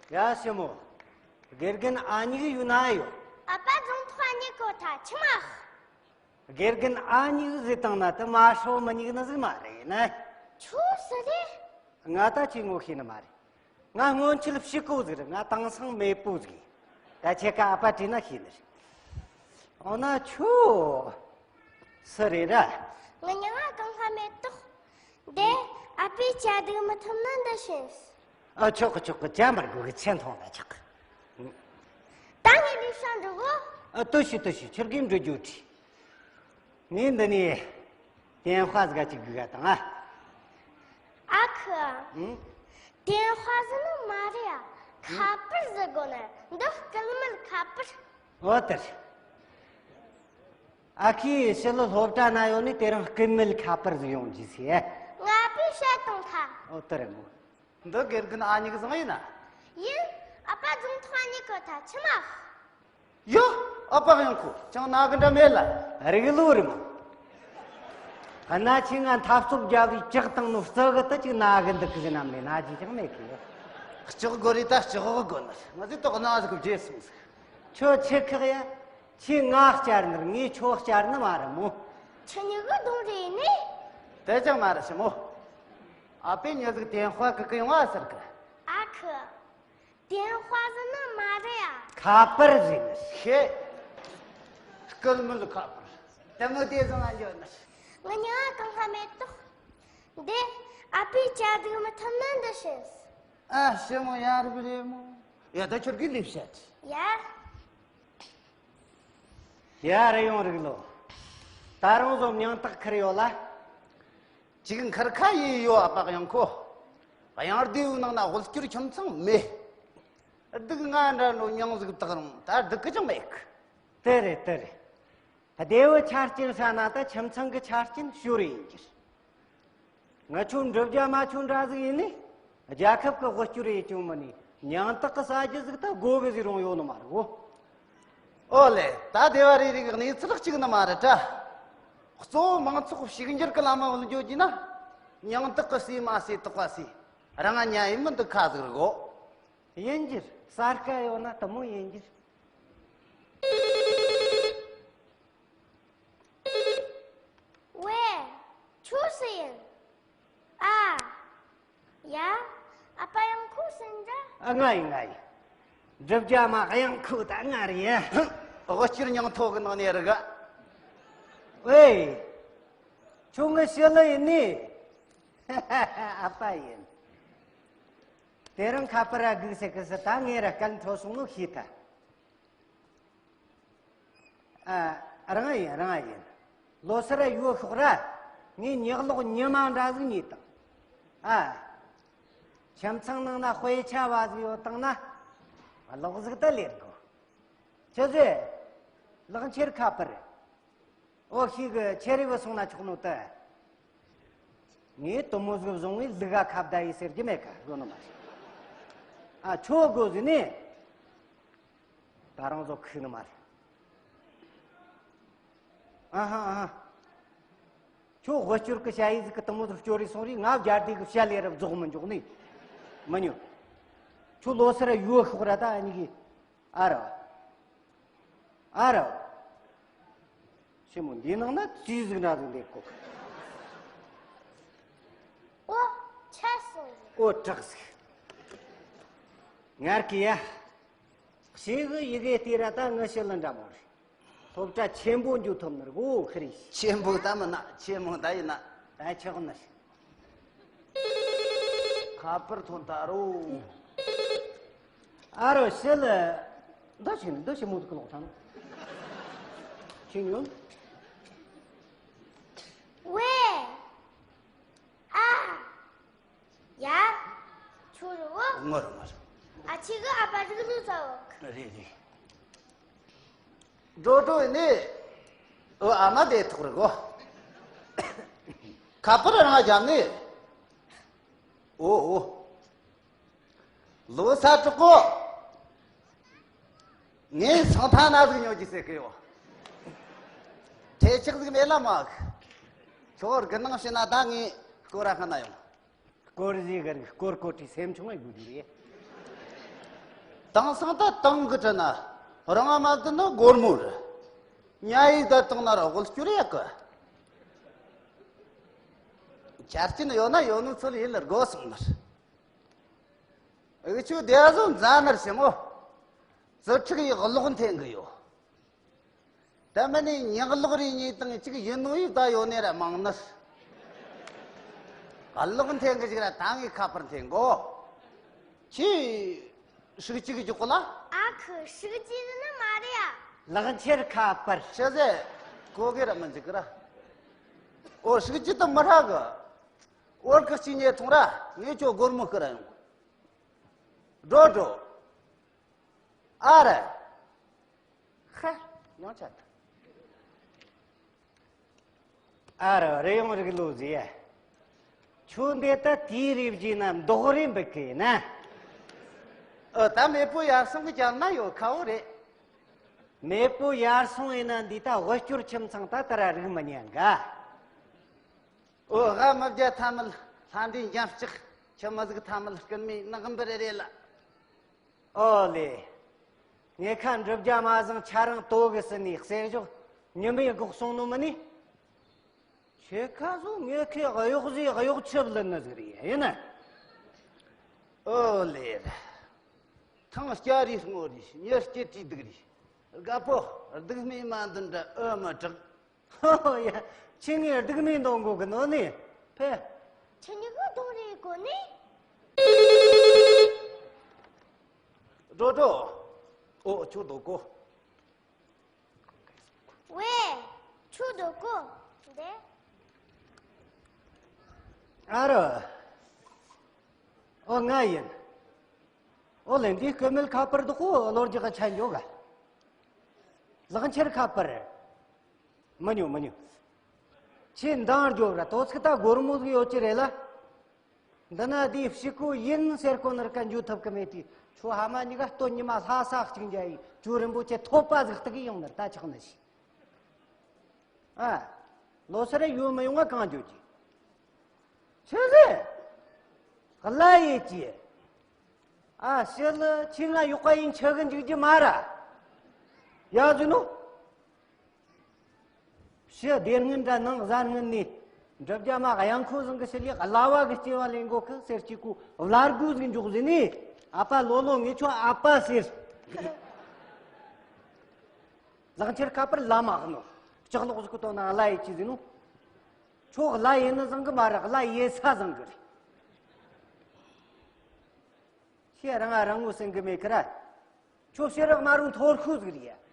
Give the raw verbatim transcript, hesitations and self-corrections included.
ཡ་ཞི་མོ། དགེ་རྒན་ཨ་མྱེས་ཡོད་ན་ཡོད། ཨ་ཕ་རྫོང་ཐོག་ཨ་མྱེས་གོ་ཐ་ཆི་མ། དགེ་རྒན་ཨ་མྱེས་ཟེར་བཏང་ན་དུ་མ་ཧྲོ་མི་མྱེས་ནི་ཟིག་མ་རེད་ན། ཁྱོད་སུ་རེད། ང་ད་ཅི་ངོ་ཤེས་ནི་མ་རེད། ང་སྔོན་ཆད་ཕྱི་གོ་ཟིག་རེད། ང་དེང་སང་མེད་པོ་ཟིག་ཡིན། ད་ཁྱེད་ཀ་ཨ་ཕ་དྲིས་ན་ཤེས་ནི་རེད། འོ་ན་ཁྱོད་སུ་རེད་ར། ང་མྱིང་ང་གང་ཧ་མེད་དོ། དེ་ཨ་ཕས་བྱ་སྡིག་མི་ཐུབ་ན་འདི་བྱིན། ཨ་ཆོག་གི་ཆོག་གི། བྱ་མར་དགོས་གི། ཆེ་མཐོང་ལ་ཆག་གི། ད་ངས་ལས་བྱ་འགྲོ་གོ། ཨ་ལྟོས་ཤིག་ལྟོས་ཤིག། ཁྱེད་ཀྱིས་འགྲོ་རྒྱུ་དྲིས། ངས་འདི་ནས་ཏེན་ཧྭ་ཟིག་ག་ཅིག་དགོས་ག་དང་ཨ། ཨ་ཁུ། ཨང་། ཏེན་ཧྭ་ཟིག་ནི་མ་རེད་ཨ། ཁ་པར་ཟིག་དགོས་ནི། འདི་སྐུལ་མེད་ཁ་པར། འོ་དེ་རེད། ཨ་ཁུས་ཕྱི་ལོ་སློབ་གྲྭ་ན་ཡོད་ནི་དེ་རིང་སྐུལ་མེད་ཁ་པར་ཟིག་ཡོང་རྒྱུ་ཟེར། ང་པས་བཤད་བཏང་ཐལ། འོ་དེ་རེད་མོ། འདི་དགེ་རྒན་ཨ་མྱེས་བཟང་ཡིན་ན། ཡིན། ཨ་ཕ་རྫོང་ཐོག་ཨ་མྱེས་གོ་ཐ་ཆི་མ། ཡོ། ཨ་ཕ་ཡང་ཁུ་ཅང་ན་གི་འདྲ་མེད་ལ། རིག་ལོ་རི་མོ། ཨ་ན་ཆི་ང་འཐབ་རྩོད་རྒྱབ་རི་ལྕག་བཏང་ནོ་རྩི་གི་ད་ཅིག་ན་གི་འདུག་གི་ཟེར་ན་མེད། ན་ཅི་ཅང་མེད་གི། ལྕག་དགོས་རི་ད་ལྕག་གི་དགོས་ནི་ང་ཟིག་ཏོག་ན་ཟིག་གི་བརྗེད་སོང་ཟིག་ཁྱོད་ཆི་ཁག་ཡ། ཁྱོས་ང་བསྐྱར་ནི་རེད། ངས་ཁྱོད་བསྐྱར་ནི་མ་རེད་མོ། ཁྱོད་མྱི་གི་གདོང་རེད་ནི། དེ་ཅང་མ་རེད་ཞི་མོ། ཨ་ཕས་མྱི་ཟིག་ཏེན་ཧྭ་གི་གི་ཡོང་ཨ་ཟེར་གི། ཨ་ཁུ། ཏེན་ཧྭ་ཟིག་ནི་མ་རེད་ཨ། ཁ་པར་ཟིག་ནི་ཤེས། སྐུལ་མེད་ཁ་པར། དེ་མོ་དེ་ཟིག་ང་འཇོན་ནི། ང་མྱིང་ང་གང་ཧ་མེད་དོ། འདི་ཨ་ཕས་བྱ་སྡིག་མི་ཐུབ་ན་འདི་བྱིན། ཨ་ཞི་མོ་ཡར་བི་རེད་མོ། ཡ་ད་ཁྱོད་ཀྱིས་ལས་བྱ་ཅི། ཡ། ཡ་རེ་ཡོང་རིག་ལོ། ད་རུང་བཟོ་མྱང་སྟག་ཁུར་ཡོད་ལ། ཅིག་འཁུར་ཁ་ཡིན་ཡོད་ཨ་ཕ་གཡང་ཁོ། གཡང་རྡེའུ་ནང་ན་དབུལ་སྐྱོར་ཁྱིམ་ཚང་མེད། སྡུག་ང་འདྲ་འགྲོ་མྱང་ཟིག་བཏགས་རུང་ད་སྡུག་གི་ཅང་མེད་གི། དེ་རེད་དེ་རེད། སྡེ་བའི་ཆ་རྐྱེན་ཧྲ་ན་ད་ཁྱིམ་ཚང་གི་ཆ་རྐྱེན་ཞོར་ཡིན་གྱི། ང་ཆོ་འགྲུབ་རྒྱ་མ་ཆོ་འདྲ་ཟིག་ཡིན་ནི། རྒྱལ་ཁབ་ཀྱི་དབུལ་སྐྱོར་ཡེད་ཅུང་མི་ནི་མྱང་སྟག་གི་ཟ་རྒྱུ་ཟིག་ད་དགོས་གི་ཟིག་རུང་ཡོད་ནི་མ་རེད་གོ། ཨོ་ལེ། ད་སྡེ་བ་རེ་རེ་གི་གནས་ཚུལ་གཅིག་ནི་མ་རེད་དྲ། གཙོ་བོ་མང་ཚོགས་ཕྱུག་འགྱུར་གི་ལམ་མ་བུད་འགྱོ་རྒྱུ་ན། མྱང་སྟག་གི་ཟས་མ་ཟོས་དོགས་པ་ཟོས། རང་ཉལ་ཡིན་མི་འདུག་ཁ་ཟིག་རེད་གོ། ཡིན་གྱི། ས་དཀའ་ཡོད་ན་དེ་མོ་ཡིན་གྱི། ཝེ། ཁྱོད་སུ་ཡིན། ཨ། ཡ། ཨ་ཕ་གཡང་ཁུ་ཟིག་ཡིན་འདྲ། ཨ་ང་ཡིན་ང་ཡིན། འགྲུབ་རྒྱ་མ་གཡང་ཁུ་ད་ང་རེད་ཡ། དབུལ་སྐྱོར་མྱང་ཐོག་གི་ནང་ནས་རེད་ག། ཝེ། ཁྱོད་ངའི་ཞི་ལི་ཡིན་ནི། ཨ་ཕ་ཡིན། དེ་རིང་ཁ་པར་ར་སྒུག་ཟེར་གི་ཟེར། ད་ངས་ར་སྐད་འཕྲོ་སོང་ནོ་ཤེས་ཐལ། ཨ། རང་ཡིན་རང་ཡིན། ལོ་སར་ཡོད་ཤོག་ར། ངས་ཉག་ལོག་ཉི་མ་འདྲ་ཟིག་ཉོས་དང་། ཨ། ཁྱིམ་ཚང་ནང་ན་དཔེ་ཆ་བ་ཟིག་ཡོད་དང་ན། ལོག་ཟིག་ད་ལེན་དགོ། ཆི་ཟེ། ལག་འཁྱེར་ཁ་པར། འོ་ཤིག་གི་ཁྱེར་རེ་བུད་སོང་ན་ཆོག་ནོ་ད། ངས་དེ་མོ་ཟིག་བཟུང་བའི་ལུག་ག་ཁ་བརྡ་ཡེ་ཟེར་རྒྱུ་མེད་ཀ་ཡོད་ནི་མ་རེད། ཨ་ཁྱོད་དགོས་ཟིན་ནི། ད་རང་ཚོ་ཁུག་ནི་མ་རེད། ཨ་ཧ་ཨ་ཧ། ཁྱོད་དབུལ་སྐྱོར་གི་ཞ་ཡི་ཟིག་གི་དེ་མོ་ཟིག་སྐྱོར་རེ་སོང་རེ། ང་བརྒྱ་སྡེ་གི་བཤད་ལས་རབ་རྫོགས་མི་འཇོག་ནི། མི་ཉོ། ཁྱོད་ལོ་སར་ཡོད་ཤོག་ར་ད་ཨ་ནི་གི། ཨ་རོ། ཨ་རོ། ཞི་མོ་འདི་ནང་ན་ཙི་ཟིག་འདྲ་ཟིག་འདེགས་གོ། ཨོ། ཆད་སོང་ཟིག་ཨོ་དྲག་ཟིག་ངར་གི་ཡ། ཞེ་གི་ཡི་གེ་དེ་ར་ད་ངི་ཞི་ལི་འདྲ་མོ་རེད། སློབ་གྲྭ་ཆེན་པོ་འཇུག་ཐུབ་ནི་རེད་གོ། ཁི་རེ། ཆེན་པོ་ད་མིན་ན་ཆེན་མོ་ད་ཡིན་ན། ད་ཆོག་ནི་རེད། ཁ་པར་ཐོན་ད་རོ། ཨ་རོ་ཞི་ལི། འདི་ཞི་ནི་འདི་ཞི་མོ་དུ་ཀི་ལོག་ཐང་། ཞི་ཉོན། ཝེ། ཨ། ཡ། ཁྱོད་རེད་བོ། ངོ་རེད་ངོ་རེད། ཨ་ཆི་གི་ཨ་ཕ་ཅིག་ལུས་ཚ་བོ། རེད་རེད། འགྲོ་འགྲོ་ཡིན་ནི། ཨོ་ཨ་མ་དེ་ཐོག་རེད་གོ། ཁ་པར་རང་བཞག་ནི། ཨོ་ཨོ། ལོ་ས་དྲག་གོ། ངས་སང་ཐང་ན་ཟིག་ཉོ་རྒྱུ་ཟེར་གི་ཡོད། ཁྲེ་ཆག་ཟིག་མེད་ལ་མ་གི། ཁྱོད་དགུ་ནང་ཕྱིན་ན་ད་ངས་སྐོར་ར་ཁ་ན་ཡོང་། སྐོར་ཟིག་གི་སྐོར་སྐོར་ཁྲི་སེམས་ཆུང་ངེ་དགོས་འདུག་རེད། དེང་སང་ད་དེང་གི་དྲི་ན་རང་ང་མ་བསྡད་ན་སྒོར་མོ་རེད། ཉ་ཡིག་ད་བཏང་ན་ར་དབུལ་སྐྱོར་ཡག་གི། ཆ་རྐྱེན་ཡོད་ན་ཡོད་ནོ་ཚོད་ཡིན་ལ་དགོས་སོང་ནར། འུ་ཆོ་བསྡད་བཟོ་མཛའ་ནར་ཞིང་ངོ་། རྩི་ཁྲིག་ཡི་གློག་འཐེན་གི་ཡོད། ད་མི་ནི་ཉག་གློག་རེ་གཉིས་དང་གཅིག་ཡིན་ནོ་ཡིས་ད་ཡོད་ནི་ར་མང་ནི། གློག་འཐེན་གི་ཞིག་ར་ད་ངས་ཁ་པར་འཐེན་གོ། ཁྱི། ཧྲུག་ཅིག་གི་ཅོག་གོ་ལ། ཨ་ཁུ་ཧྲུག་ཅིག་ནི་མ་རེད་ཡ། ལག་འཁྱེར་ཁ་པར། ཤ་ཟེ། གོ་གི་ར་མི་འཇིག་གི་ར། ཨོ་ཧྲུག་ཅིག་ཏུ་མི་ཧྲ་གི། ཨོར་གི་ཅི་ཉེ་ཐུང་ར་ངས་ཁྱོད་སྒོར་མོ་ཁི་ར་ཡོང་། འགྲོ་འགྲོ། ཨ་ར། ཧ། ཡང་ཆད། ཨ་ར་རེ་ཡོང་རིག་ལོ་ཟེ། ཁྱོད་འདི་ལྟ་དེའི་རིགས་བགྱིས་ན་མདོག་རེ་འབུད་གི་ན། ཨོ་ད་མེས་པོ་ཡར་སོང་གི་ཀྱང་ན་ཡོད་ཁ་བོ་རེད། མེས་པོ་ཡར་སོང་ཡིན་ན་འདི་ལྟ་དབུལ་སྐྱོར་ཁྱིམ་ཚང་ད་ལྟ་ར་རིག་མི་ཉན་ག། ཨོ་ཧ་མི་བརྒྱ་ཐ་མལ་ལྷ་འདྲེ་འཇམ་ལྕག་ཁྱི་མི་ཟིག་ཐ་མལ་སྐུན་མའི་ནག་འབུར་རེ་རེ་ལ། ཨོ་ལེ། ངས་ཁ་འབྲུ་བརྒྱ་མ་བཟང་ཆ་རང་ལྟོ་གི་ཟིན་ནས་གསེར་ཞོག་ཉི་མའི་སྒོག་སོང་ནོ་མིན་ནི། ཁྱེད་ཁ་བཟོ་ངས་ཁའི་གཡོག་ཟས་གཡོག་ཆབ་ལེན་ནི་ཟིག་རེད་ཡིན་ན། ཨོ་ལེ། ཐང་སྐྱ་རིས་སྔོ་རིས་མྱི་སྐྱེ་དྲིས་སྡུག་རིས། དགའ་པོ་སྡུག་མིན་མ་འདུན་འདྲ་ཨོ་མི་དྲག་ཧོ་ཧོ་ཡ། ཁྱེད་ངའི་སྡུག་མིན་འདོན་གོ་གི་ནོ་ནི། ཕེ། ཁྱེད་ཉི་གུ་དོང་རེ་གོ་ནི། འགྲོ་འགྲོ། ཨོ་ཁྱོད་དོ་གོ། ཝེ། ཁྱོད་དོ་གོ། འདི། ཨ་རོ། ཨོ་ང་ཡིན། ཨོ་ལེ་འདི་སྐུ་མེད་ཁ་པར་འདུག་གོ་ལོ་རྒྱག་ཆ་འཇོག་ག་ལག་འཁྱེར་ཁ་པར། མི་ཉོ་མི་ཉོ། ཁྱེད་འདང་རྒྱོབ་ར་དོ་ཚིག་ད་སྒོར་མོ་ཟིག་ཡོད་ཀྱི་རེད་ལ། འདི་ན་དེའི་ཕྱི་གོ་ཡིན་ཟེར་གོ་ནར་ཀ་འཇུ་ཐུབ་ཀི་མེད་དུས་ཁྱོད་ཧ་མ་གཉིས་ཀ་སྟོད་ཉི་མ་ལྷ་ས་གཅིག་འཇའ་ཡི་ཇོ་རིན་པོ་ཆེ་ཐོབ་པ་ཟིག་སྟག་གི་ཡོང་ནར་ད་ཆགས་ནི་ཞིག་ཨ། ལོ་སར་ཡོད་མི་ཡོང་ང་གང་འཇོ་གི་ཆི་ཟེ། གླ་ཡེ་ཀྱི། ཨ་ཤི་ལི་ཁྱི་ང་ཡོག་ག་ཡིན་ཆི་གི་འཇུག་རྒྱུ་མ་ར། ཡ་ཟིན་ནོ། ཕྱི་སྡེ་སྔོན་འདྲ་ནང་གཟའ་སྔོན་ནས་འགྲུབ་རྒྱ་མ་གཡང་ཁོ་ཟིང་གི་ཕྱི་ལས་གླ་བ་གི་སྐྱེ་བ་ལེན་གོ་ཁི་ཟེར་གཅིག་གོ་བླ་རྒོ་ཟིག་འཇོག་ཟིན་ནས། ཨ་ཕ་ལོ་ལོ་ངས་ཁྱོད་ཨ་ཕ་ཟེར། ལག་འཁྱེར་ཁ་པར་ལ་མ་གནོ། ལྕགས་ལོག་ཟིག་གི་དོན་ན་གླ་ཡེ་ཅི་ཟིན་ནོ། ཁྱོད་གླ་ཡེ་ནི་བཟང་གི་མ་རེད། གླ་ཡེ་ས་བཟང་གི་རེད། ཁྱེད་རང་ང་རང་ངོ་སེང་གི་མེད་ཁི་ར། ཁྱོད་ཕྱི་རག་མ་རུང་ཐོར་ཁུ་ཟིག་རེད་ཡ།